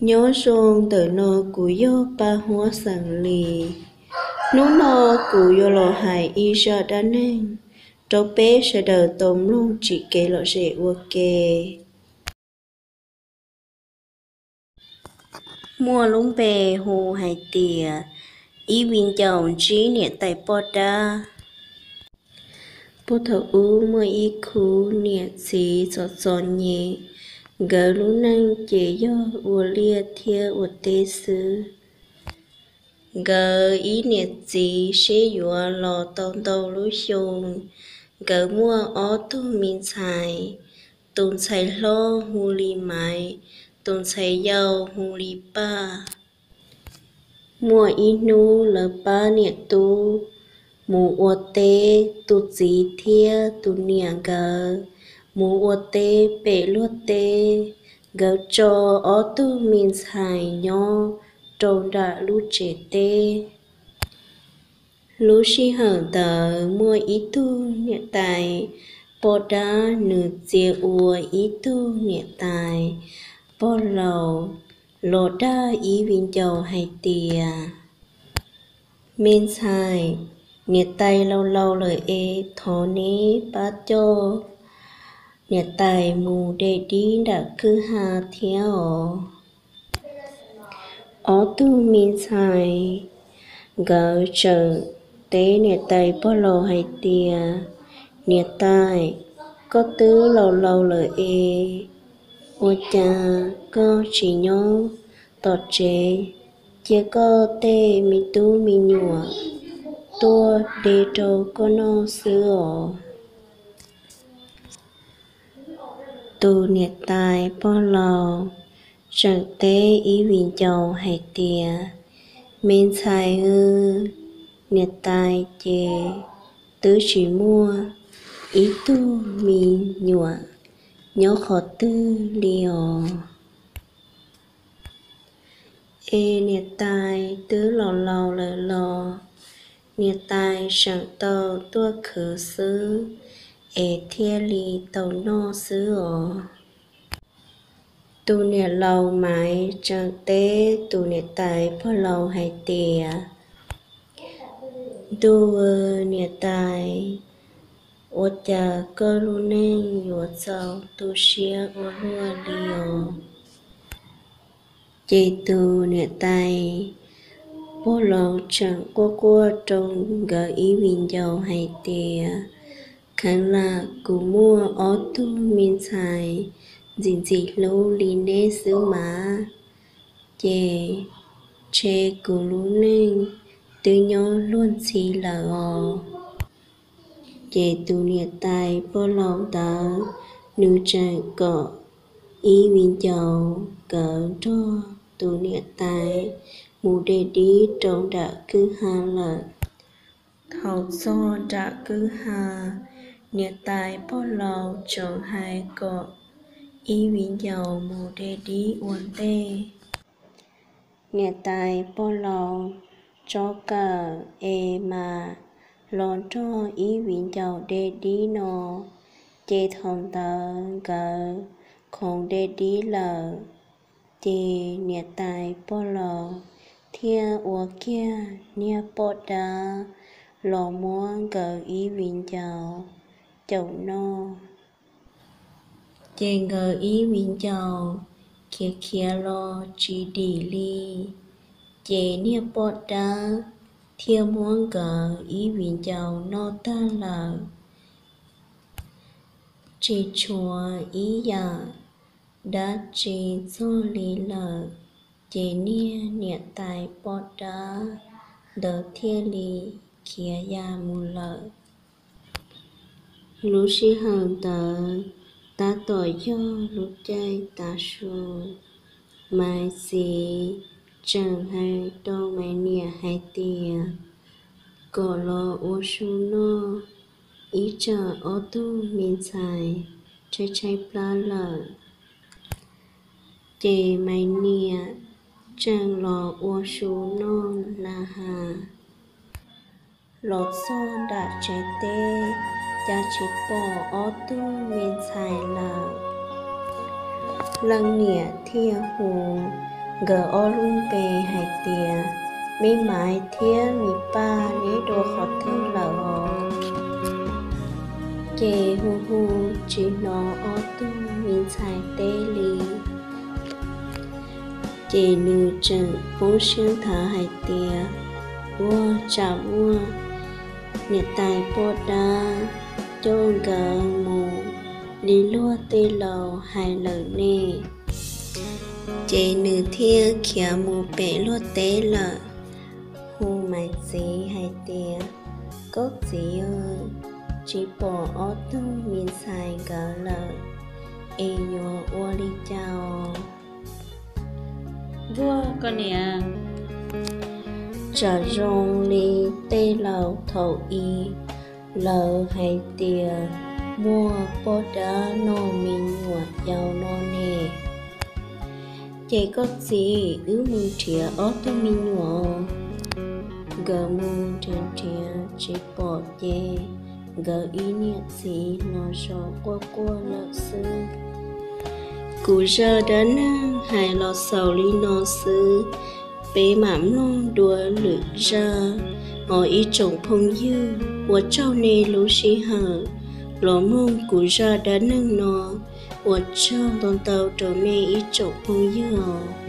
Nyob zoo, ntawm no kuv yog Paj Huab xeem Lis. Hnub no kuv yuav los hais ib zaj dab neeg rau peb sawv daws tau mloog tsim kev lom zem ua ke. Muaj lub npe hu hais tias ib viv ncaus ntsib niam tais poj dab. Puag thaum ub muaj ib khub niam txiv txom txom nyem, nkawd lub neej ces yog ua liaj thiab ua teb xwb. Nkawd ib niam txiv sib yuav los tau ntau lub xyoo, nkawd muaj ob tug me ntxhais, tus ntxhais hlob hu li Maiv, tus ntxhais yau hu li Paj. Muaj ib hnub lawv pab niam tub mus ua teb, tus txiv thiab tus niam nkawd mus ua teb pem luag teb, nkawd tso ob tug me ntxhais nyob rau nram lub tsev teb. Lub sij hawm ntawd muaj ib tug niam tais poj dab, nws txia ua ib tug niam tais pog laus los dag ib viv ncaus hais tias, me ntxhais, niam tais laus laus lawm es thov neb pab coj niam tais mus de dib nram kwj ha thiab os. Ob tug me ntxhais nkawd tseem teb niam tais pog laus hais tias, niam tais, koj twb laus laus lawm es ua cas koj tsis nyob tom tsev, cia koj tej me tub me nyuam tuaj de rau koj noj xwb os. Tus niam tais pog laus tseem teb ib viv ncaus hais tias, me ntxhais, niam tais ces twb tsis muaj ib tug me nyuam nyob qhov twg li os. Es niam tais twb laus laus lawm los niam tais tseem tau tuaj khwv xwb es thiaj li tau noj xwb os. Tus niam laus Maiv tseem teb tus niam tais pog laus hais tias, ntuj, niam tais, ua cas koj lub neej yuav txaus tu siab ua luaj li os. Ces tus niam tais pog laus tseem quaj quaj rau nkawd ib viv ncaus hais tias, kheev lam kuv muaj ob tug me ntxhais ntxim ntxim hlub li neb xwb mas, ces ntshe kuv lub neej twb nyob luag ntxhi lawm os. Ces tus niam tais pog laus ntawd, nws tseem kom ib viv ncaus nkawd nrog tus niam tais mus de dib rau nram kwj ha lawm. Thaum txog nram kwj ha, niam tais pog laus tseem hais kom ib viv ncaus mus de dib ua ntej. Niam tais pog laus tso kawm es mas los nrog ib viv ncaus de dib no, ces thaum ntawd nkawd khoov de dib lawm, ces niam tais pog laus thiaj ua kiag niag poj dab los muab nkawd ib viv ncaus caum noj. Ces nkawd ib viv ncaus khiav khiav los tsis dim li, ces niag poj dab thiaj muab nkawd ib viv ncaus noj tag lawm, tsis tshuav ib yam dab tsi txog li lawm, ces niag niam tais poj dab ntawd thiaj li khiav ya mus lawm. Lub sij hawm ntawd tab tom yog lub caij tav su, Maiv txiv tseem hais rau Maiv niam hais tias kom los ua su noj, ib tsam ob tug me ntxhais tshaib tshaib plab lawm. Ces Maiv niam tseem los ua su noj na has, los txog nram tsev teb, cas tsis pom ob tug me ntxhais lawm. Leej niam thiaj hu nkawd ob lub npe hais tias Me Maiv thiab Me Paj, neb dua qhov twg lawm os? Ces hu hu tsis hnov ob tug me ntxhais teb li. Ces nws tseem poob siab nthav hais tias, Ua, tsam muaj niam tais poj dab coj nkawd mus li luag tej laus hais lawm ne. Ces nws thiaj khiav mus pem luag teb lawm, hu Maiv txiv hais tias, Koj txiv, tsis pom ob tug me ntxhais nkawd lawm, es yuav ua li cas os? Ua, koj niam, tsam zoo li tej laus thaum i lawv hais tias muaj poj dab noj me nyuam yaus no ne. Ces koj txiv, wb mus nrhiav ob tug me nyuam. Nkawd mus nrhiav nrhiav tsis pom ces nkawd ib niam txiv los zaum quaj quaj lawm xwb. Kuv zaj dab neeg hais los xaus li no xwb, peb mam mloog dua lwm zaj os ib tsoom phooj ywg. Ua tsaug nej lub sij hawm los mloog kuv zaj dab neeg no. Ua tsaug ntau ntau rau nej ib tsoom phooj ywg os.